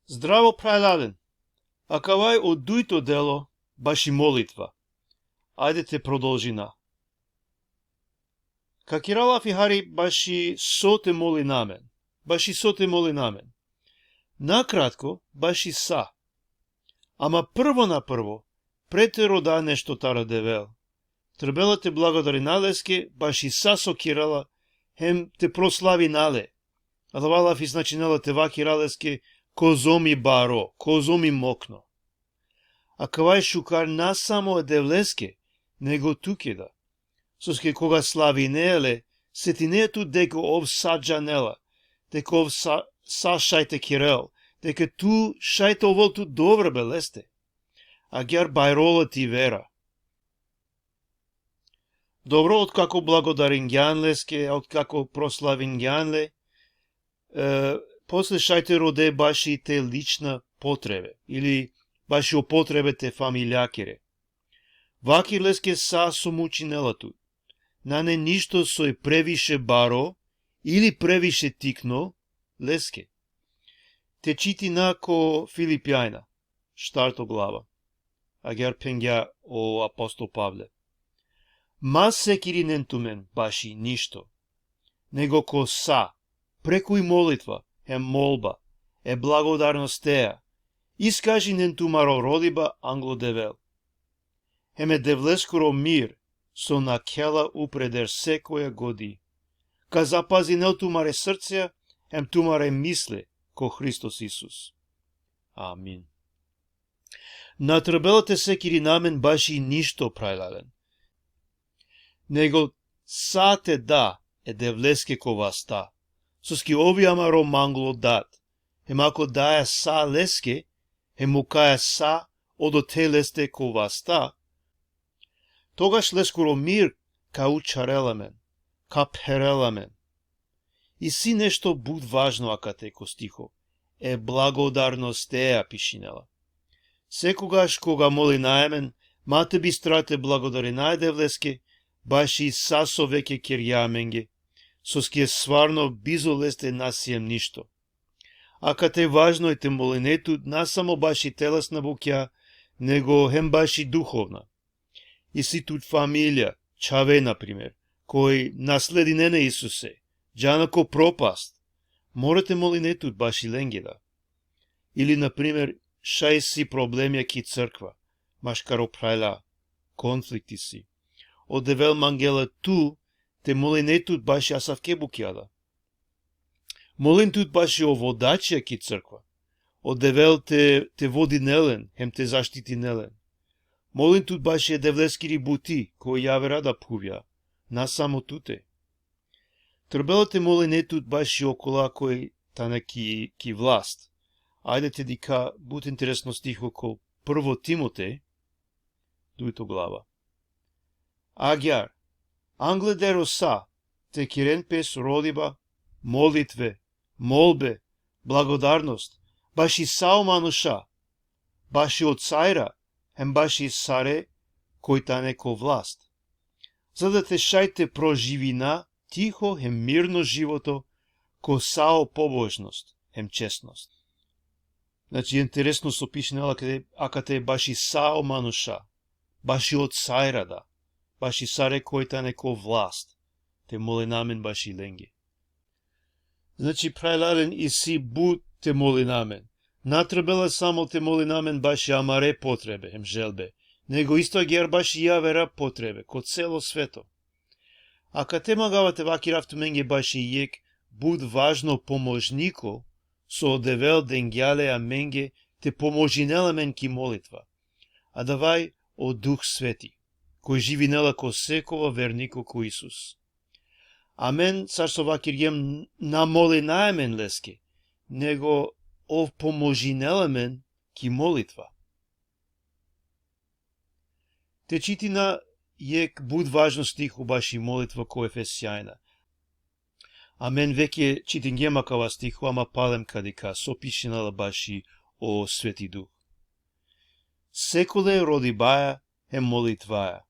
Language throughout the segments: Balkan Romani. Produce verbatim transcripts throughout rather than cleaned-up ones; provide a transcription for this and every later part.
Zdravo, phralalen. Akava i o dujto delo baši molitva. Ajde te prodolžina. Ka kera lafi hari baši so te molina amen. Baši so te molina amen. Nakratko, baši sa. Ama prvo na prvo, pre te roda nešto taro Devel, trebela te blagodarina leske baši sa so kerela, hem te proslavina le. Adava lafi značinela te vakera leske kozom i baro, kozom i mokno. Akava i šukar na samo e Devleske, nego tuke da. Soske koga slavine le, setine tut deka ov sa džanela, deka ov sa, sa šaj te kerel, deka tu šaj te ovel tut doverbe leste. Agjaar bajrola ti vera. Dobro, otkako blagodaringjan leske, otkako proslavingjan le, e, posle šaj te rode baši te lična potrebe, ili baši o potrebe te familijakere. Vaker leske sa so mučinela tut. Nane ništo soj previše baro, ili previše tikno leske. Te čitina ko Filipjanja, štarto glava. Agjaar phengja o apostol Pavle. Ma sekirinen tumen baši ništo, nego ko sa, preku i molitva, hem molba, e blagodarnostea, iskažinen tumaro rodiba anglo Devel. Hem e Devleskoro mir, so nakhela upreder sekoja godi, ka zapazinel tumare srcea, hem tumare misle, ko Hristos Isus. Amin. Na trebela te sekirina amen baši ništo, phralalen. Nego sa te da e Devleske ko vasta, soske ov i amaro manglo dad, hem ako daja sa leske, hem mukaja sa odote leste ko vasta, togaš leskoro mir ka učharel amen, ka pherel amen. Isi nešto but važno akate ko stiho, e blagodarnostea pišinela. Sekogaš koga molinaja amen, ma te bistra te blagodarina e Devleske, baši sa so veke kerja amenge, soske stvarno bizo leste na siem ništo. Akate važno i te moline tut na samo baši telesna bukja, nego hem baši duhovna. Isi tut familija, čhave, na primer, koj na sledinena e Isuse, džana ko propast, mora te moline tut baši lenge da. Ili, na primer, šaj isi problemija ki crkva, maškaro phralja, konflikti isi. O Devel mangela tu te moline tut baši asavke bukja da. Molin tut baši o vodačija ki crkva. O Devel te, te vodinel len, hem te zaštitinel len. Molin tut baši e Devleskiri buti, ko javera da phuvja, na samo tute. Trebela te moline tut baši okola koj tane ki, ki vlast. Ajde te dikha but interesno stiho ko prvo Timotej, dujto glava. Agjaar, angleder o sa, te keren pes rodiba, molitve, molbe, blagodarnost, baši sa o manuša, baši o cajra, hem baši sare koj tane ko vlast. Za da te šaj te proživina tiho hem mirno životo, ko sa o pobožnost hem čestnost. Znači, interesno so pišinela akate, akate baši sa o manuša, baši o cajra da, baši sare koj tane ko vlast, te molina amen baši lenge. Znači, phralalen, isi but te molina amen. Na trebela samo te molina amen baši amare potrebe hem želbe, nego isto agjaar baši javera potrebe, ko celo sveto. Akate mangava te vakerav tumenge baši jekh but važno pomožniko, so o Devel dengja le amenge te pomožinel amen ki molitva. Adava i o Duh Sveti, koj živinela ko sekova verniko ko Isus. Amen, sar so vakergjem, na molinaja amen leske, nego ov pomožinela amen ki molitva. Te čitina jekh but važno stiho baši molitva ko Efesjanja. Amen veke čitingjem akava stiho, ama palem ka dikha so pišinela baši o Sveti Duh. Sekole rodibaja hem molitvaja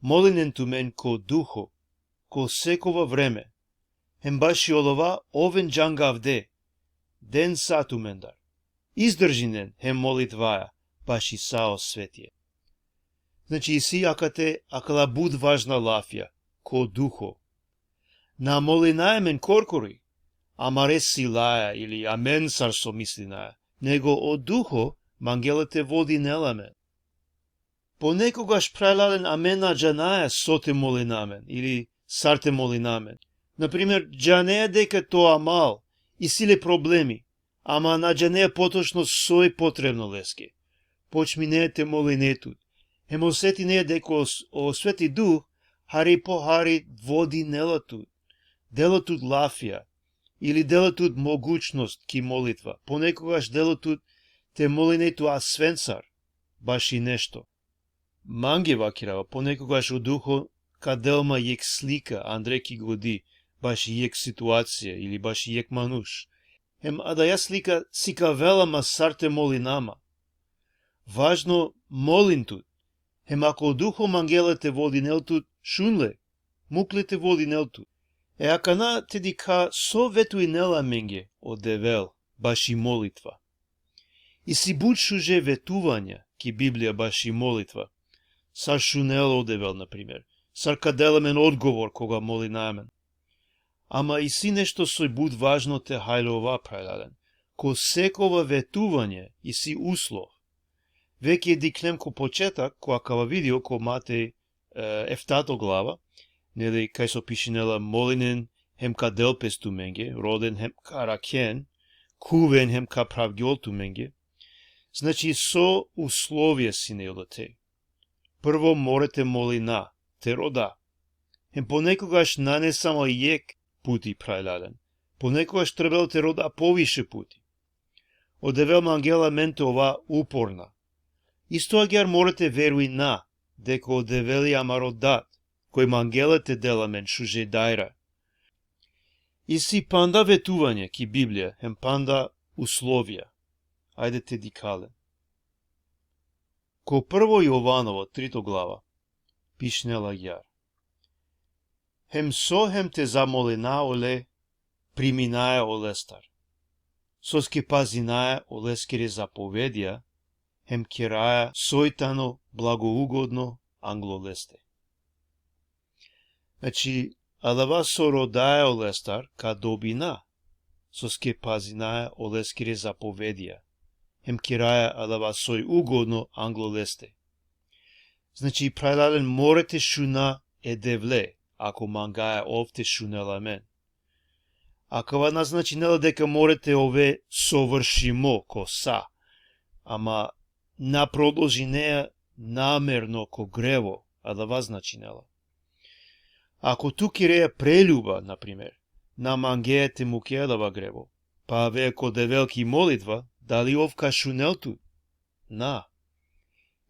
molinen tumen ko Duho, ko sekova vreme, hem baši odova oven džangavde, den sa tumendar. izdržinen hem molitvaja, baši sa o svetie. Znači, isi akate akala but važna lafija, ko duho. Na molinaja amen korkori, amare silaja ili amen sar so mislinaja, nego o duho mangela te vodinel amen. Ponekogaš, phralalen, amen na džanaja so te molina amen ili sar te molina amen. Na primer, džanea deka to amal isi le problemi, ama na džanea potočno so i potrebno leske. Počminea te molinea tut. Hem osetinea deka o s-, o Sveti Duh hari po hari vodinela tut. Dela tut lafija, ili dela tut mogućnost ki molitva. Ponekogaš dela tut te molinea tut asvencar, baši nešto. Mange vakirava, ponekogaš o duho ka del ma jekh slika andre ki godi, baši jekh situacija ili baši jekh manuš. Hem adaja slika sikavela ma sar te molina ma. Važno molin tut. Hem ako o duho mangela te vodinel tut, šun le, muk le te vodinel tut. E akana te dikha so vetuinela amenge o Devel baši molitva. Isi but šuže vetuvanja ki Biblija baši molitva. Sar šunela o Devel, na primer. Sar ka del amen odgovor koga molina amen. Ama isi nešto soj but važno te hajlova, phralalen. Ko sekova vetuvanje isi uslov. Veke dikhlem ko početak, ko akava video, ko Matej, e, eftato glava, neli, kaj so pišinela: Molinen hem ka del pes tumenge, roden hem ka arakhen, khuven hem ka phravgjol tumenge. Znači, so uslovija sine odote. Prvo mora te molina, te roda. Hem ponekogaš nane samo jekh puti, phralalen. Ponekogaš trebela te roda poviše puti. O Devel mangela amen te ova uporna. Isto agjaar mora te verujna deka o Devel i amaro dat, koj mangela te del amen šuže dajra. Isi panda vetuvanje ki Biblija, hem panda uslovija. Ajde te dikha len. Ko prvo Jovanovo, trito glava, pišinela agjaar: Hem so hem te zamolina ole, priminaja olestar. Soske pazinaja oleskere zapovedija, hem keraja soj tano blagougodno anglo leste. Znači, adava so rodaja olestar ka dobina, soske pazinaja oleskere zapovedija, hem keraja adava soj ugodno anglo leste. Znači, phralalen, mora te šuna e Devle, ako mangaja ov te šunel amen. Akava na značinela deka mora te ove sovršimo ko sa, ama na prodolžinea namerno ko grevo, adava značinela. Ako tu kerea preljuba, na primer, na mangea te mukea adava grevo, pa avea ko Devel ki molitva, dali ov ka šunel tut? Na.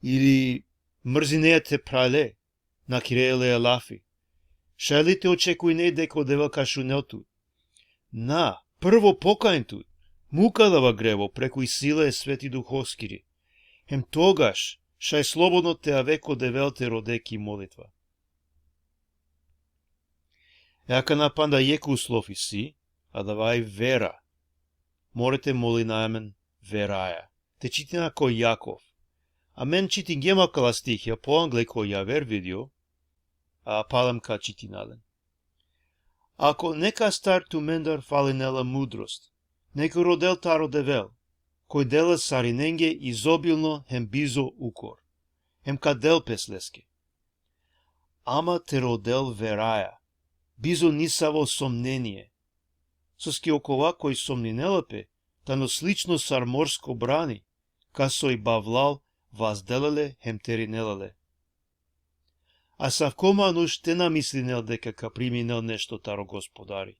Ili mrzinea te phrale, na kerea leja lafi. Šaj li te očekujne deka o Devel ka šunel tut? Na, prvo pokajn tut, muk adava grevo preku i sila e Sveti Duhoskiri. Hem togaš šaj slobodno te ave ko Devel te rode ki molitva. E akana panda jekh uslov isi, adava i vera. Mora te molina amen veraja. Te čitina ko Jakov. Amen čitingjem akala stihija poangle ko javer video, a palem ka čitina len. Ako nekastar tumendar falinela mudrost, neka rodel taro Devel, koj dela sarinenge izobilno hem bizo ukor, hem ka del pes leske. Ama te rodel veraja, bizo nisavo somnenie. Soske okova koj somninela pe, tano slično sar morsko brani, ka soj bavlal vazdelela le hem terinela le. Asavko manuš te na mislinel deka ka priminel nešto taro Gospodari.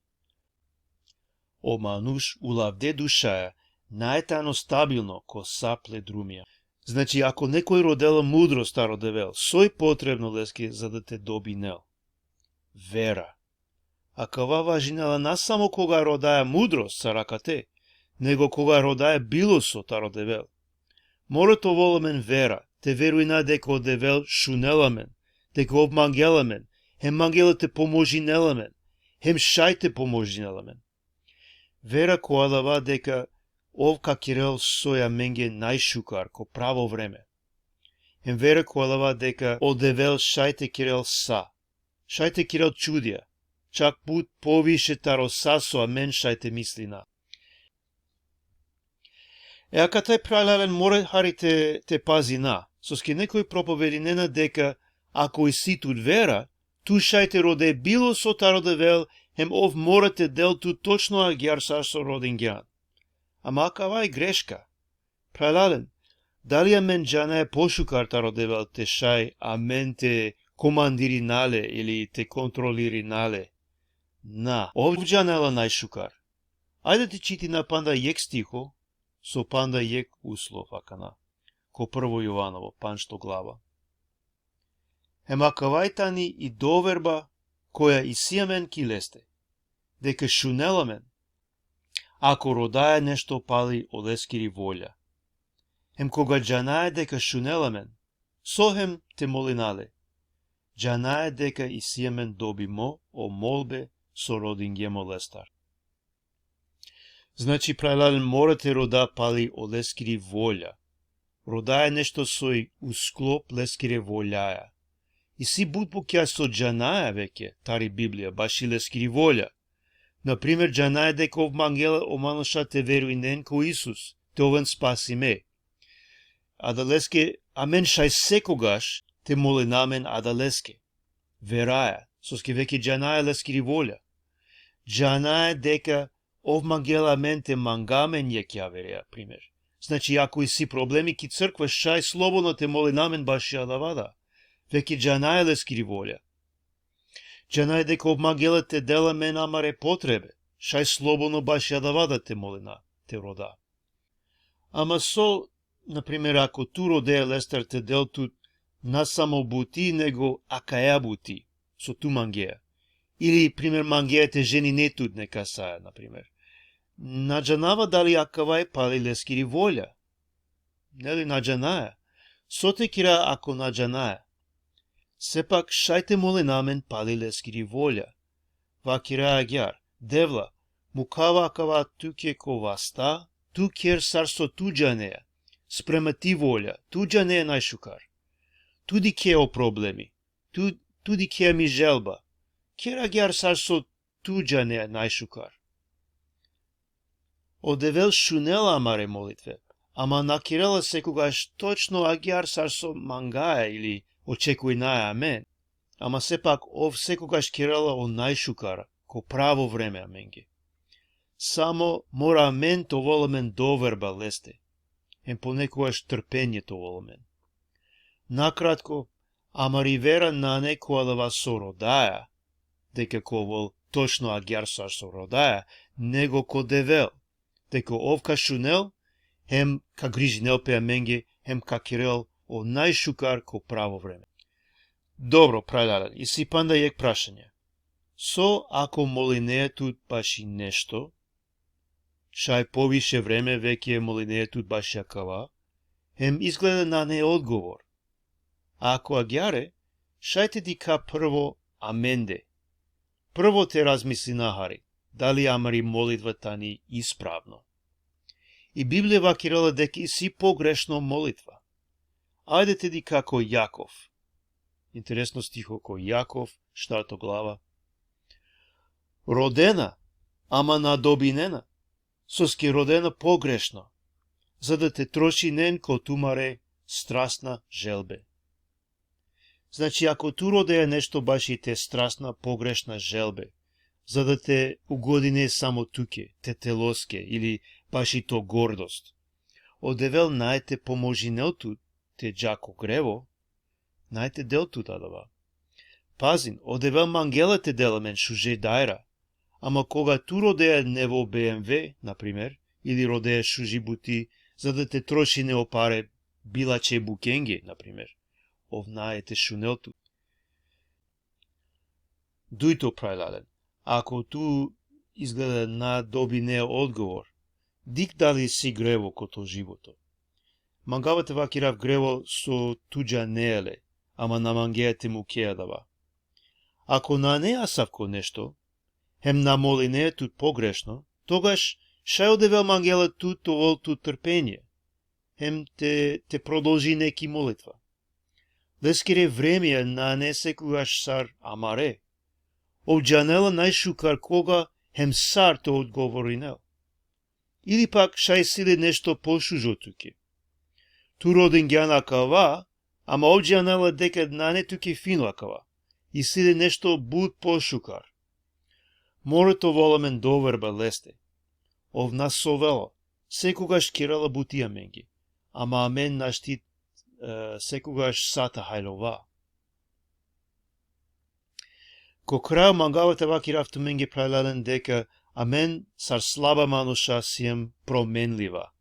O manuš ulavde dušaja nae tano stabilno ko sa ple drumija. Znači, ako nekoj rodela mudrost taro Devel, soj potrebno leske za da te dobinel? Vera. Akava važinela na samo koga rodaja mudrost sar akate, nego koga rodaja bilo so taro Devel. Mora te ovel amen vera, te verujna deka o Devel šunela amen, deka ov mangela amen, hem mangela te pomožinel amen, hem šaj te pomožinel amen. Vera ko adava deka ov ka kerel soj amenge najšukar, ko pravo vreme. Hem vera ko adava deka o Devel šaj te kerel sa. Šaj te kerel čudija. Čak but poviše taro sa so amen šaj te mislina. E, akataj, phralalen, mora hari te, te pazina. Soske nekoj propovedinena deka ako isi tut vera, tu šaj te rode bilo so taro Devel, hem ov mora te del tut točno agjaar sar so rodingjan. Ama akava i greška. Phralalen, dali amen džanaja pošukar taro Devel te šaj amen te komandirina le ili te kontrolirina le? Na, ov džanela najšukar. Ajde te čitina panda jekh stiho, so panda jekh uslov akana. Ko Prvo Jovanovo, pandžto glava. Hem akava i tani i doverba koja isi amen ki leste, deka šunela amen, ako rodaja nešto pali oleskiri volja. Hem koga džanaja deka šunela amen, so hem te molina le, džanaja deka isi amen dobimo o molbe so rodingjem olestar. Znači, phralalen, mora te roda pali oleskiri volja. Rodaja nešto soj u sklop leskere voljaja. Isi but bukja so džanaja veke tari Biblija baši leskiri volja. Na primer, džanaja deka ov mangela o manuša te verujnen ko Isus, te oven spasime. Adaleske amen šaj sekogaš te molina amen adaleske. Veraja, soske veke džanaja leskiri volja. Džanaja deka ov mangela amen te manga amen jekh javereja, primer. Znači, ako isi problemi ki crkva, šaj slobodno te molina amen baši adava da. Veke džanaja leskiri volja. Džanaja deka ov mangela te del amen amare potrebe, šaj slobodno baši adava da te molina, te roda. Ama so, na primer, ako tu rodeja lestar te del tut na samo buti, nego akaja buti so tu mangea. Ili, primer, mangea te ženine tut nekasaja, na primer. Na džanava dali akava i pali leskiri volja. Neli, na džanaja. So te kera ako na džanaja? Sepak šaj te molina amen pali leskiri volja. Vakera agjaar: Devla, mukhava akava tuke ko vasta, tu ker sar so tu džanea, sprema ti volja, tu džanea najšukar. Tu dikhea o problemi, tu, tu dikhea mi želba. Ker agjaar sar so tu džanea najšukar. O Devel šunela amare molitve, ama na kerela sekogaš točno agjaar sar so mangaja ili očekujnaja amen, ama sepak ov sekogaš kerela o najšukar, ko pravo vreme amenge. Samo mora amen te ovel amen doverba leste, hem ponekogaš trpenje te ovel amen. Nakratko, amari vera nane ko adava so rodaja, deka ka ovel točno agjaar sar so rodaja, nego ko Devel, deka ov ka šunel, hem ka grižinel pe amenge, hem ka kerel o najšukar ko pravo vreme. Dobro, phralalen, isi panda jekh prašanje. So ako molinea tut baši nešto, šaj poviše vreme veke molinea tut baši akava, hem izgleda nane odgovor. Ako agjaar e, šaj te dikha prvo amende. Prvo te razmislina hari, dali amari molitva tani ispravno. I Biblija vakerela deka isi pogrešno molitva. Ajde te dikha ko Jakov. Interesno stiho, ko Jakov, štarto glava. Rodena, ama na dobinena, soske rodena pogrešno, za da te trošinen ko tumare strasna želbe. Znači, ako tu rodea nešto baši te strasna pogrešna želbe, za da te ugodine samo tuke, te teloske ili baši to gordost, o Devel naj te pomožinel tut te dža ko grevo, naj te del tut adava. Pazin, o Devel mangela te del amen šuže dajra, ama koga tu rodea nevo B M W, na primer, ili rodea šuži buti, za da te trošine o pare bilačhe bukenge, na primer, ov naj te šunel tut. Dujto, phralalen, ako tu izgleda na dobinea odgovor, dikh dali isi grevo ko to životo. Mangava te vakerav grevo so tu džanea le, ama na mangea te mukea adava. Ako nane asavko nešto, hem na molinea tut pogrešno, togaš Šaj o Devel mangela tut te ovel tut trpenie, hem te, te prodolžine ki molitva. Leskere vremija nane sekogaš sar amare. Ov džanela najšukar koga hem sar te odgovorinel. Ili pak šaj isi le nešto pošužo tuke. Tu rodingjan akava, ama ov džanela deka nane tuke fino akava. Isi le nešto but pošukar. Mora te ovel amen doverba leste. Ov na sovela, sekogaš kerela buti amenge. Ama amen našti, e, sekogaš sa te hajlova. Ko kraj mangava te vakerav tumenge, phralalen, deka amen sar slaba manuša siem promenliva.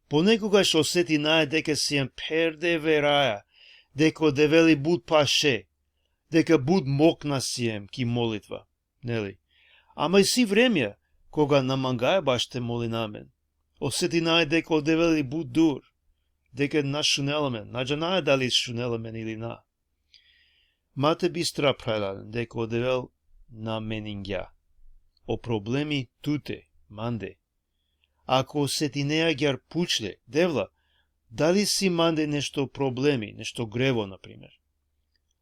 Ponekogaš osetinaja deka siem pherde veraja, deka o Devel i but paše, deka but mokna siem ki molitva, neli? Ama isi vremija koga na mangaja baš te molina amen. Osetinaja deka o Devel i but dur, deka na šunela amen, na džanaja dali šunela amen ili na. Ma te bistra, phralalen, deka o Devel na meningja. O problemi tute, mande. Ako osetinea agjaar, pučle: Devla, dali isi mande nešto problemi, nešto grevo, na primer?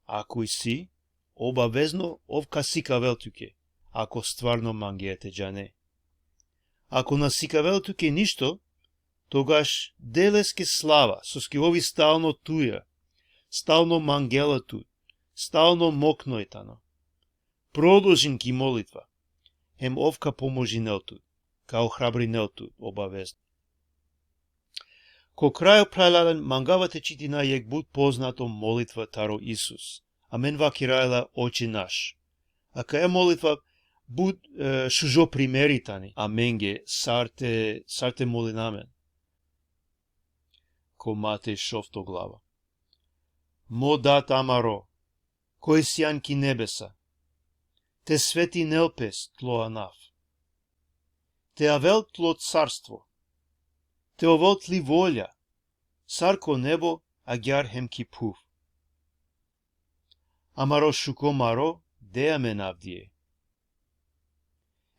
Ako isi, obavezno ov ka sikavel tuke, ako stvarno mangea te džane. Ako na sikavel tuke ništo, togaš de leske slava, soske ov i stalno tuja, stalno mangela tut, stalno mokno i tano. Prodolžin ki molitva, hem ov ka pomožinel tut, ka ohrabrinel tut, obavezno. Ko kraj, phralalen, mangava te čitina jekh but poznato molitva taro Isus. Amen vakeraja la Oče naš. Akaja molitva but, e, šužo primeri tani amenge sar te, sar te molina amen. Ko Matej šovto glava. Mo Dat amaro, koj sian ki nebesa, te svetinel pes tlo anav. Te avel tlo carstvo. Te ovel tli volja, sar ko nebo, agjaar hem ki phuv. Amaro šuko maro de amen avdive.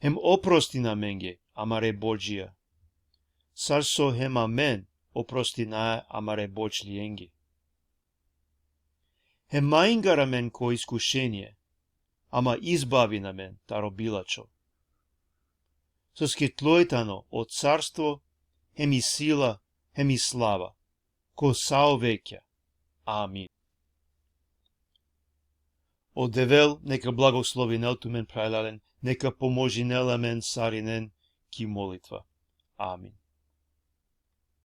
Hem oprostin amenge amare bordžija, sar so hem amen oprostinaja amare bordžlenge. Hem ma ingar amen ko iskušenie, ama izbavin amen taro bilačho. Soske tlo i tano o carstvo, hem i sila, hem i slava, ko sa o vekja. Amin. O Devel neka blagoslovinel tumen, phralalen, neka pomožinel amen sarinen ki molitva. Amin.